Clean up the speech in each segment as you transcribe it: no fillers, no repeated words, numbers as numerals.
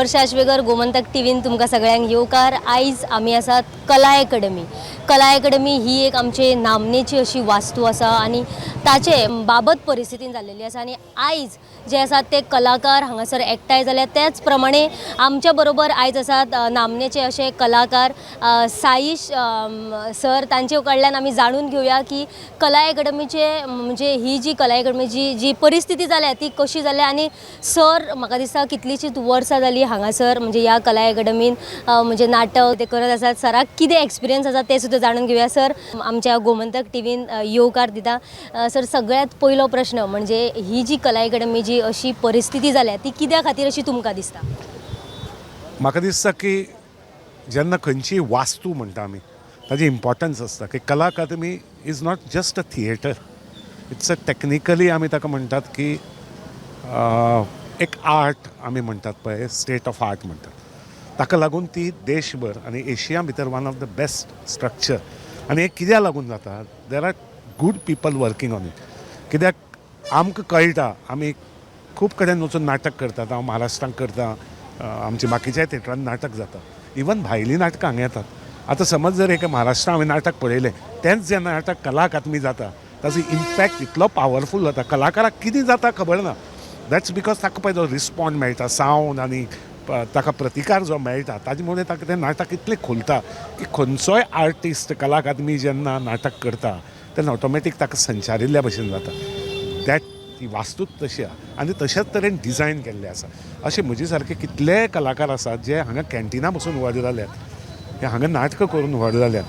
वर्षा आश्वेकर. गोमंतक टीव्हीन तुमकां सगळ्यांक येवकार. आयज आमी आसात कला एकडमी. कला एकडमी ही एक आमची नामनेची अशी वास्तू आसा आनी ताचे बाबत परिस्थितीन जाल्लेली आसा आनी आयज जे आसात ते कलाकार हांगासर एकठांय जाल्या. त्याच प्रमाणे आमच्या बरोबर आयज आसात नामनेचे अशे कलाकार साईश सर. तांचे कडल्यान आमी जाणून घेवया की कला एकडमीचे, म्हणजे ही जी कला एकडमीची जी परिस्थिती जाल्या ती कशी जाल्या. आनी सर, म्हाका दिसता कितलींशींच वर्सां जालीं हांगासर, म्हणजे ह्या कला एकडमीन म्हणजे नाटक ते करत आसात. सराक कितें एक्सपिरियन्स आसा तें सुद्दां जाणून घेवया. सर, आमच्या गोमंतक टिवीन येवकार दिता. सर, सगळ्यांत पयलो प्रश्न म्हणजे ही जी कला एकडमी जी अशी परिस्थिती जाल्या ती कित्या खातीर अशी तुमकां दिसता? म्हाका दिसता की जेन्ना खंयचीय वास्तू म्हणटा आमी, ताजी इम्पॉर्टन्स आसता की कला अकादमी is not just a theatre, it's a technically आमी ताका म्हणटात की एक आर्ट आमी म्हणटात पळय, स्टेट ऑफ आर्ट म्हणटात. ताका लागून ती देशभर आनी एशिया भितर one of the best structure. आनी हें कित्याक लागून जाता? There are good people working on it. कित्याक आमकां कळटा, आमी खूब कडेन वचून नाटक करतात. हांव महाराष्ट्रांत करता, आमच्या बाकीच्या थिएटरान नाटक जाता, इवन भायलीं नाटकां हांगा येतात. आतां समज जर एका महाराष्ट्रान हांवें नाटक पळयलें, तेंच जेन्ना नाटक कला अकादमी जाता, ताजो इम्पॅक्ट इतलो पावरफूल जाता, कलाकाराक कितें जाता खबर ना. That's because ताका पळय जो रिस्पॉन्ड मेळटा, सावंड आनी ताका प्रतिकार जो मेळटा, ताजे मुळे ताका तें नाटक इतलें खुलता की खंयचोय आर्टिस्ट कला अकादमी जेन्ना नाटक करता तेन्ना ऑटोमॅटीक ताका संचारिल्ल्या भशेन जाता. That ती वास्तूच तशी आहा आनी तशेंच तरेन डिजायन केल्लें आसा. अशे म्हजे सारके कितलेय कलाकार आसात जे हांगा कॅन्टिना बसून व्हड जाल्यात, हे हांगा नाटकां करून व्हड जाल्यात.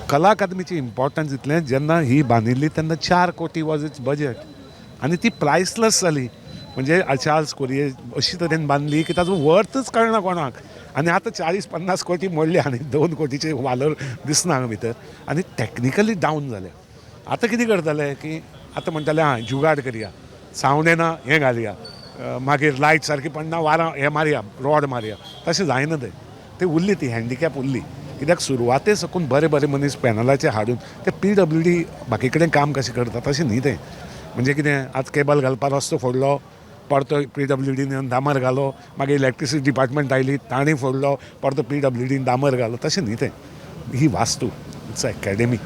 कला अकादमीची इम्पॉर्टन्स इतलें, जेन्ना ही बांदिल्ली तेन्ना 4 कोटी वॉज it's budget आनी ती प्रायसलस जाली. म्हणजे चार्ल्स कुरिये अशी तरेन बांदली की ताजो वर्थच कळना कोणाक. आनी आतां 40-50 कोटी मोडली आनी 2 कोटीचे वालोर दिसना हांगा भितर आनी टॅक्निकली डावन जाल्या. आतां कितें करतले की आतां म्हणटले, आं, जुगाड करया, सावंड येना हें घालया, मागीर लायट सारकी पडना, वारां हें मारया, रॉड मारया. तशें जायना तें. ते उरली, ती हँडिकॅप उरली. कित्याक सुरवाते साकून बरे बरे मनीस पॅनलाचे हाडून ते पीडब्ल्यूडी बाकी कडेन काम कशें करता तशें न्ही तें. म्हणजे कितें, आज केबल घालपाक रस्तो फोडलो, परतो पीडब्ल्यूडीन डामर घालो, मागीर इलेक्ट्रिसिटी डिपार्टमेंट आयली, तांणी फोडलो, परतो पीडब्ल्यूडीन डामर घालो, तशें न्ही तें. ही वास्तू, it's a academy.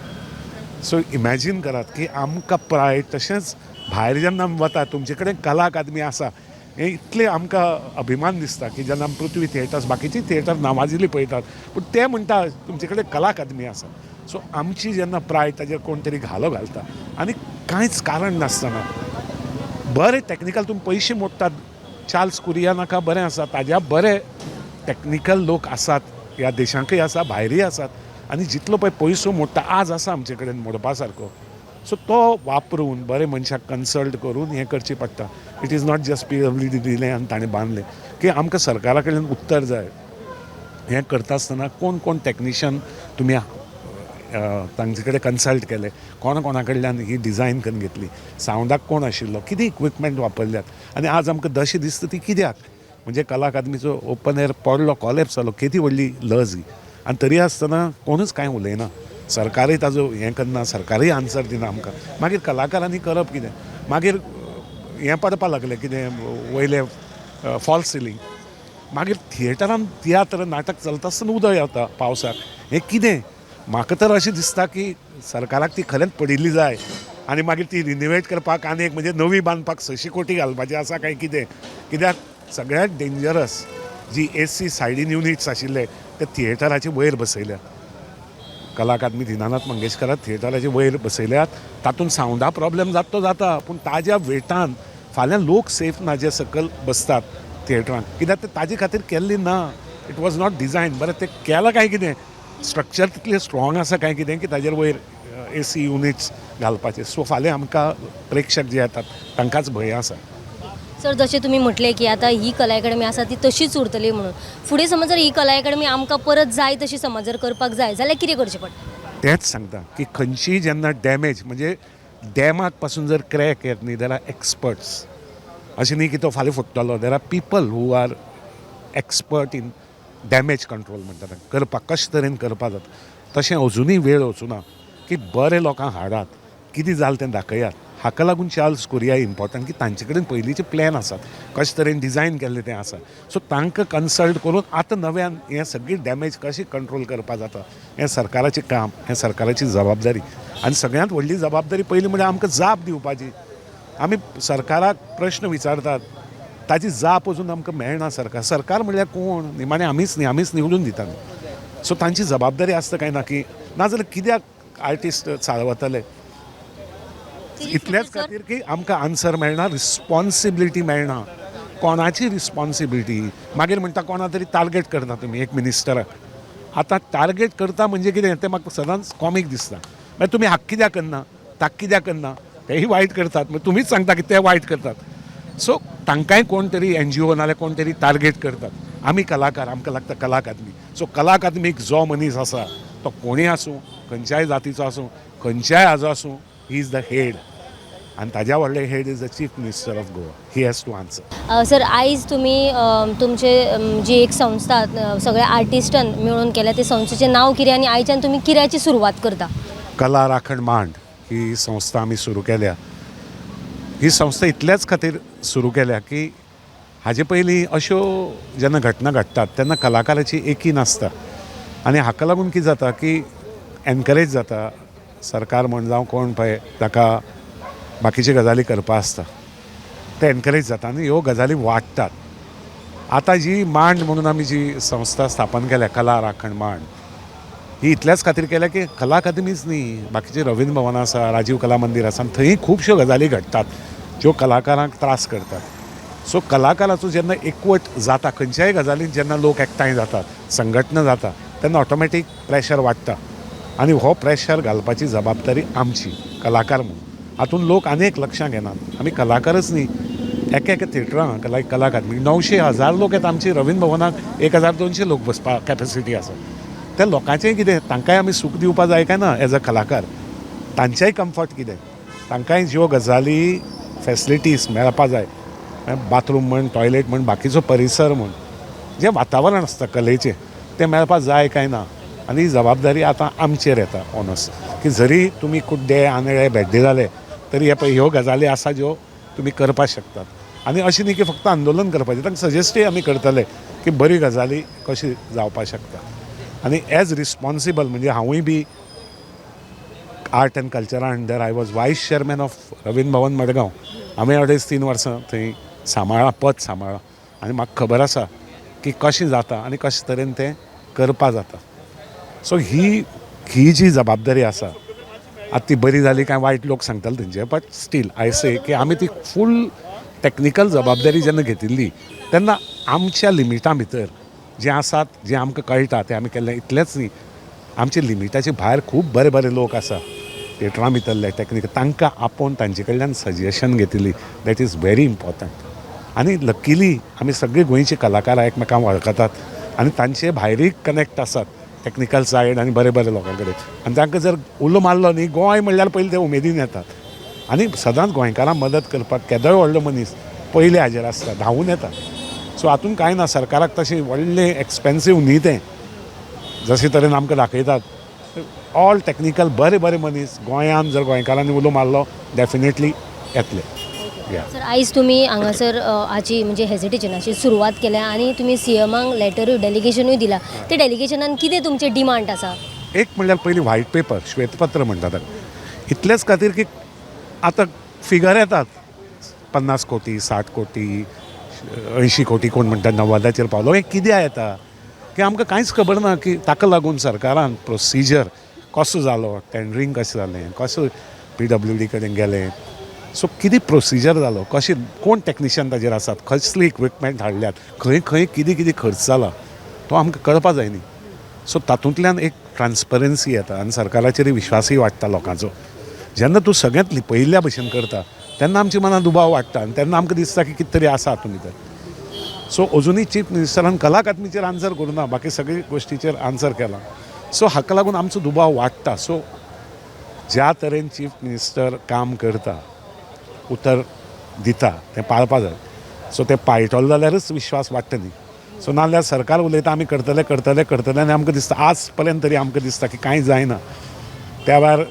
So imagine करात की आमकां प्रायड, तशेंच भायर जेन्ना आमी वता, तुमचे कडेन कला अकादमी आसा हें इतलें आमकां अभिमान दिसता की जेन्ना आमी पृथ्वी थिएटर्स, बाकीची थिएटर नांवाजिल्ली पळयतात, पूण ते म्हणटा तुमचे कडेन कला अकादमी आसा. सो आमची जेन्ना प्रायड ताजेर कोण तरी घालो घालता आनी कांयच कारण नासतना, बरें टॅक्निकल तुमी पयशे मोडटात. चार्ल्स कुरिया नाका, बरें आसा, ताज्या बरे टॅक्निकल लोक आसात, ह्या देशांकय आसा, भायरूय आसात. आनी जितलो पळय पयसो मोडटा, आज आसा आमचे कडेन मोडपा सारको, सो तो वापरून बरे मनशाक कन्सल्ट करून हें करचें पडटा. It is not just PWD दिलें आनी ताणें बांदलें की. आमकां सरकारा कडल्यान उत्तर जाय, हें करता आसतना कोण कोण टॅक्निशियन तुमी तांचे कडेन कन्सल्ट केले, कोणा कोणा कडल्यान ही डिजायन करून घेतली, सावंडाक कोण आशिल्लो, कितें इक्विपमेंट वापरल्यात. आनी आज आमकां दशा दिसता ती कित्याक? म्हणजे कला अकादमीचो ओपन एर पडलो, कॉलेप्स जालो, केदी व्हडली लज ही. आनी तरी आसतना कोणूच कांय उलयना, सरकारय ताजो हें करना, सरकारय आन्सर दिना आमकां. मागीर कलाकारांनी करप कितें? मागीर हें पडपा लागलें, कितें वयलें फॉल्स सिलींग. मागीर थिएटरान तियात्र नाटक चलता आसतना उदक येता पावसाक. हें कितें? म्हाका तर अशें दिसता की सरकाराक ती खरेंच पडिल्ली जाय आनी मागीर ती रिनोवेट करपाक आनी एक म्हणजे नवी बांदपाक 600 कोटी घालपाची आसा काय कितें? कित्याक सगळ्यात डेंजरस जी एसी सायडीन युनिट्स आशिल्ले ते थिएटराचे वयर बसयल्यात. कला अकादमी दिनानाथ मंगेशकरात थिएटराचे वयर बसयल्यात. तातूंत सावंडा प्रॉब्लेम जाता तो जाता, पूण ताज्या वेटान फाल्यां लोक सेफ ना जे सकयल बसतात थिएटरान. कित्याक ते ताजे खातीर केल्ली ना, it was not design. बरें तें केलां काय कितें, स्ट्रक्चर तितलें स्ट्रॉंग आसा काय कितें की ताजेर वयर एसी युनिट्स घालपाचे? सो फाल्यां आमकां प्रेक्षक जे येतात तांकांच भंय आसा. सर, जशें तुमी म्हटलें की आतां ही कला अकादमी आसा ती तशीच उरतली म्हणून, फुडें समज जर ही कला अकादमी आमकां परत जाय तशी समज जर करपाक जाय जाल्यार कितें करचें पडटा? तेंच सांगता की खंयचीय जेन्ना डॅमेज, म्हणजे डॅमाक पासून जर क्रॅक येत न्ही, there are experts. अशें न्ही की तो फाल्यां फुट्टलो. There are people who are expert in damage control म्हणटा ताका, करपाक कशें तरेन करपाक जाता. तशें अजुनूय वेळ वचुना की बरे लोकांक हाडात, कितें जालें तें दाखयात. हाका लागून चार्ल्स कुरिया इम्पॉर्टंट की तांचे कडेन पयलींचे प्लॅन आसात, कशे तरेन डिजायन केल्लें तें आसा. सो तांकां कन्सल्ट करून आतां नव्यान हें सगळी डॅमेज कशी कंट्रोल करपा जाता हें सरकाराचें काम, हें सरकाराची जबाबदारी. आनी सगळ्यांत व्हडली जबाबदारी पयलीं म्हळ्यार आमकां जाप दिवपाची. आमी सरकाराक प्रश्न विचारतात, ताची जाप अजून आमकां मेळना. सरकार, सरकार म्हणल्यार कोण? निमाणें आमीच न्ही, आमीच निवडून दिता न्ही. सो तांची जबाबदारी आसता काय ना की नाजाल्यार कित्याक आर्टिस्ट चाळवतले? इतल्याच खातीर की आमकां आन्सर मेळना, रिस्पॉन्सिबिलिटी मेळना. कोणाची रिस्पॉन्सिबिलिटी? मागीर म्हणटा कोणा तरी टार्गेट करता तुमी एक मिनिस्टराक. आतां टार्गेट करता म्हणजे कितें तें म्हाका सदांच कॉमीक दिसता. मागीर तुमी हाका कित्याक करना, ताका कित्याक करना, तेय वायट करतात, मागीर तुमीच सांगता की ते वायट करतात. सो तांकांय कोण तरी एनजीओ नाल्यार कोण तरी टार्गेट करतात. आमी कलाकार, आमकां लागता कला अकादमी. सो कला अकादमीक जो मनीस आसा तो कोणूय आसूं, खंयच्याय जातीचो आसूं, खंयच्याय हाजो आसूं, he is the head. आनी ताज्या व्हडले head is the Chief Minister of Goa. He has to answer. Sir, आयज तुमी तुमचे जी एक संस्था सगळ्या आर्टिस्टान मेळून केल्या, ते संस्थेचें नांव कितें आनी आयच्यान तुमी कित्याची सुरवात करता? कला राखण मांड ही संस्था आमी सुरू केल्या. ही संस्था इतल्याच खातीर सुरू केल्या की हाजे पयलीं अश्यो जेन्ना घटना घडटात तेन्ना कलाकाराची एकी नासता आनी हाका लागून कितें जाता की एनकरेज जाता सरकार म्हण जावं कोण पळय ताका बाकीच्यो गजाली करपा आसता, ते एनकरेज जाता आनी ह्यो गजाली वाडटात. आतां जी मांड म्हणून आमी जी संस्था स्थापन केल्या, कला राखण मांड, ही इतल्याच खातीर केल्या की कला अकादमीच न्ही, बाकीचे रवींद्र भवन आसा, राजीव कला मंदीर आसा आनी थंय खुबश्यो गजाली घडटात ज्यो कलाकारांक त्रास करतात. सो कलाकाराचो जेन्ना एकवट जाता, खंयच्याय गजालीन जेन्ना लोक एकठांय जातात, संघटना जाता, तेन्ना ऑटोमॅटीक प्रेशर वाडटा आनी हो प्रेशर घालपाची जबाबदारी आमची कलाकार म्हणून. हातूंत लोक आनी एक लक्षां घेनात, आमी कलाकारच न्ही, एका एका थिएटरांक लायक कला अकादमी 900 1000 लोक येता. आमची रवींद्र भवनाक 1200 लोक बसपा कॅपेसिटी आसा. त्या लोकांचेंय कितें, तांकांय आमी सूख दिवपा जाय काय ना? एज अ कलाकार तांचेय कम्फर्ट कितें, तांकांय ज्यो गजाली फेसिलिटीज मेळपा जाय, बाथरूम म्हण, टॉयलेट म्हण, बाकीचो परिसर म्हण, जें वातावरण आसता कलेचें तें मेळपा जाय काय ना? आनी ही जबाबदारी आतां आमचेर येता ऑनस की जरी तुमी कुड्डे, आंधळे, भेड्डे जाले तरी हे पळय ह्यो गजाली आसा ज्यो तुमी करपाक शकतात. आनी अशें न्ही की फक्त आंदोलन करपाचें, तांकां सजेस्टूय आमी करतले की बरी गजाली कशी जावपाक शकता. आनी एज रिस्पॉन्सिबल म्हणजे हांवूय बी आर्ट एंड कल्चरा under I was vice chairman of Ravindra Bhavan, Madgaon. हांवें 2.5-3 वर्सां थंय सांबाळ्ळां, पद सांबाळ्ळां आनी म्हाका खबर आसा की कशें जाता आनी कशे तरेन तें करपा जाता. सो ही ही जी जबाबदारी आसा आतां ती बरी जाली काय वायट लोक सांगताले तेंचे, बट स्टील I से की आमी ती फूल टॅक्निकल जबाबदारी जेन्ना घेतिल्ली तेन्ना आमच्या लिमिटां भितर जें आसात, जें आमकां कळटा तें आमी केल्लें. इतलेंच न्ही, आमच्या लिमिटाचे भायर खूब बरे बरे लोक आसा थिएटरां भितरले टॅक्निकल, तांकां आपोवन तांचे कडल्यान सजेशन घेतिल्ली. That is very important. आनी लकीली आमी सगळे गोंयचे कलाकार एकमेकांक वळखतात आनी तांचे भायरूय कनेक्ट आसात टॅक्निकल सायड आनी बरे बरे लोकां कडेन. आनी तांकां जर उलो मारलो न्ही गोंय म्हणल्यार पयलीं ते उमेदीन येतात आनी सदांच गोंयकारांक मदत करपाक केदोय व्हडलो मनीस पयले हाजेर आसता, धांवून येता. सो हातूंत कांय ना, सरकाराक तशें व्हडलें एक्सपेन्सीव न्ही तें जशे तरेन आमकां दाखयतात. ऑल टॅक्निकल बरे बरे मनीस गोंयान जर गोंयकारांनी उलो मारलो डेफिनेटली येतले या. सर, आयज तुमी हांगासर हाची म्हणजे हेजिटेशनाची सुरवात केल्या आनी तुमी सीएमाक लेटरूय डेलिगेशनूय दिला. ते डेलिगेशनान कितें तुमचें डिमांड आसा? एक म्हणल्यार पयलीं व्हायट पेपर, श्वेतपत्र म्हणटा ताका. इतलेच खातीर की आतां फिगर येतात 50 कोटी, 60 कोटी, 80 कोटी, कोण म्हणटा 90 पावलो. हें कित्याक येता की आमकां कांयच खबर ना की ताका लागून सरकारान प्रोसिजर कसो जालो, टेंडरींग कशें जालें, कसो पीडब्ल्यूडी कडेन गेलें, सो कितें प्रोसिजर जालो, कशें कोण टॅक्निशियन ताजेर आसात, कसली इक्विपमेंट हाडल्यात, खंय खंय कितें कितें खर्च जाला, तो आमकां कळपा जाय न्ही. सो तातूंतल्यान एक ट्रान्सपरन्सी येता आनी सरकाराचेरय विश्वासूय वाडटा लोकांचो. जेन्ना तूं सगळेंच लिपयिल्ल्या भशेन करता तेन्ना आमच्या मनात दुबाव वाडटा आनी तेन्ना आमकां दिसता की कितें तरी आसा हातूंत भितर. सो अजुनूय चीफ मिनिस्टरान कला अकादमीचेर आन्सर करूं ना, बाकी सगळे गोश्टीचेर आन्सर केला. सो हाका लागून आमचो दुबाव वाडटा. सो ज्या तरेन चीफ मिनिस्टर काम करता, उतर दिता तें पाळपा जाय. सो तें पाळटलो जाल्यारच विश्वास वाडटा न्ही. सो नाजाल्यार सरकार उलयता आमी करतले, करतले, करतले आनी आमकां दिसता आज पर्यंत तरी आमकां दिसता की कांय जायना. त्या वेळार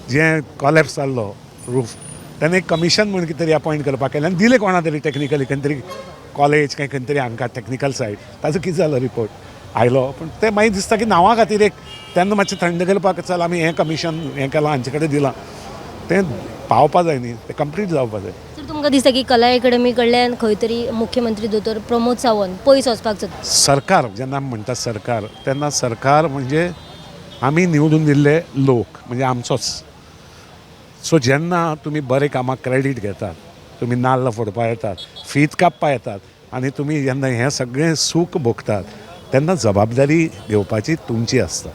जें कॉलेप्स जाल्लो roof. तेन्ना एक कमिशन म्हूण कितें तरी अपॉयंट करपाक केलें आनी दिलें कोणा तरी टॅक्निकली खंय तरी कॉलेज काय खंय तरी हांकां टॅक्निकल सायड. ताजो कितें जालो रिपोर्ट आयलो, पूण तें मागीर दिसता की नांवा खातीर एक तेन्ना मातशें थंड करपाक चल आमी हें कमिशन हें केलां हांचे कडेन दिलां, तें पावपा जाय न्ही, तें कंप्लीट जावपा जाय. सर, तुमकां दिसता की कला अकॅडमी कडल्यान खंय तरी मुख्यमंत्री दोतोर प्रमोद सावंत पयस वचपाक सोदता? सरकार जेन्ना आमी म्हणटा सरकार, तेन्ना सरकार म्हणजे आमी निवडून दिल्ले लोक, म्हणजे आमचोच. सो जेन्ना तुमी बरे कामाक क्रेडीट घेतात, तुमी नाल्ल फोडपा येतात, फीत कापपा येतात आनी तुमी जेन्ना हें सगळें सूख भोगतात तेन्ना जबाबदारी घेवपाची तुमची आसता.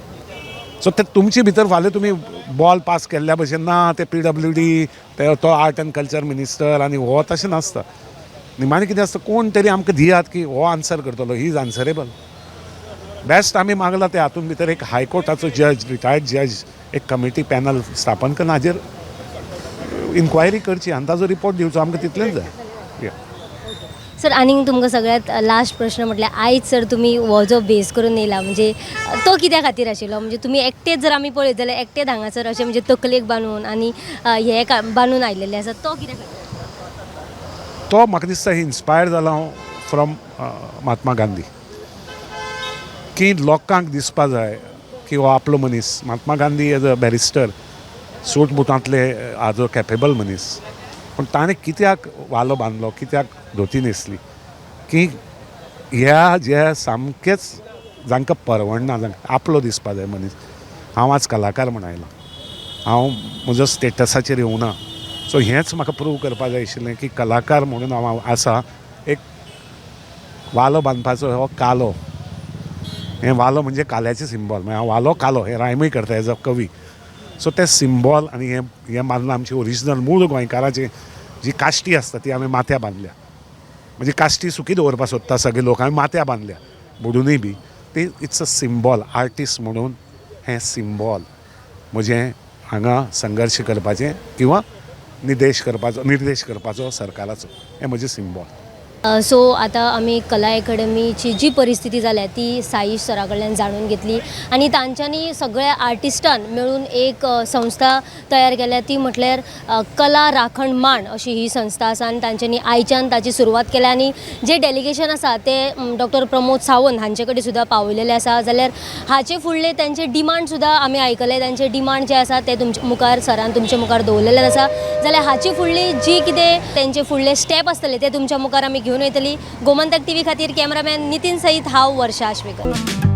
सो ते तुमचे भितर फाल्यां तुमी बॉल पास केल्ल्या भशेन ना ते PWD ते तो आर्ट एंड कल्चर मिनिस्टर आनी हो, तशें नासता. निमाणें कितें आसता, कोण तरी आमकां दियात की हो आन्सर करतलो, he is answerable. Best आमी मागला ते हातूंत भितर एक हायकोर्टाचो जज, रिटायर्ड जज, एक कमिटी पॅनल स्थापन करून हाजेर इन्क्वायरी करची आनी ताजो रिपोर्ट दिवचो, आमकां तितलेंच जाय. Yeah. Sir, आनीक तुमकां सगळ्यांत लास्ट प्रश्न म्हटल्यार आयज सर तुमी हो जो भेस करून येयला म्हणजे तो कित्या खातीर आशिल्लो? म्हणजे तुमी एकटेच जर आमी पळयत जाल्यार एकटेच हांगासर अशें म्हणजे तकलेक बांदून आनी हे बांदून आयलेले आसा, तो कित्या खातीर? तो म्हाका दिसता इन्स्पायर जाला हांव फ्रॉम महात्मा गांधी, की लोकांक दिसपा जाय की हो आपलो मनीस. Mahatma Gandhi as a barrister, सूट बुटांतले आजो कॅपेबल मनीस, पूण ताणें कित्याक वालो बांदलो, कित्याक धोती न्हेसली, की ह्या जे सामकेच जांकां परवडना, जांकां आपलो दिसपा जाय मनीस. हांव आज कलाकार म्हण आयला, हांव म्हजो स्टेटसाचेर येवना. सो हेंच म्हाका प्रूव करपा जाय आशिल्लें की कलाकार म्हणून हांव आसा. एक वालो बांदपाचो हो कालो, हें वालो म्हणजे काल्याचें सिंबॉल, म्हळ्यार हांव वालो कालो हें रायमूय करता एज अ कवी. सो तें सिंबॉल आनी हें हें बांदलां आमची ओरिजिनल मूळ गोंयकाराची जी काश्टी आसता ती आमी माथ्या बांदल्या. म्हणजे काश्टी सुकी दवरपाक सोदता सगळे लोक, आमी माथ्या बांदल्या बुडुनूय बी ती. It's a symbol, artist म्हणून हें सिंबॉल म्हजें हांगा संघर्श करपाचें किंवा निदेश करपाचो, निर्देश करपाचो सरकाराचो, हें म्हजें सिंबॉल. सो आतां आमी कला एकाडमीची जी परिस्थिती जाल्या ती साईश सरा कडल्यान जाणून घेतली आनी तांच्यांनी सगळ्या आर्टिस्टान मेळून एक संस्था तयार केल्या, ती म्हटल्यार कला राखण मांड अशी ही संस्था आसा आनी तांच्यांनी आयच्यान ताची सुरवात केल्या आनी जे डेलिगेशन आसा ते डॉक्टर प्रमोद सावंत हांचे कडेन सुद्दां पावयलेले आसा. जाल्यार हाचे फुडले तांचे डिमांड सुद्दां आमी आयकले, तांचे डिमांड जे आसा ते तुमचे मुखार सरान तुमचे मुखार दवरलेले आसा. जाल्यार हाचे फुडली जी कितें तांचे फुडले स्टेप आसतले ते तुमच्या मुखार आमी घेवन येतली. गोमंतक टीव्ही खातीर कॅमेरामॅन नितीन सयत हांव वर्षा आश्वेकर.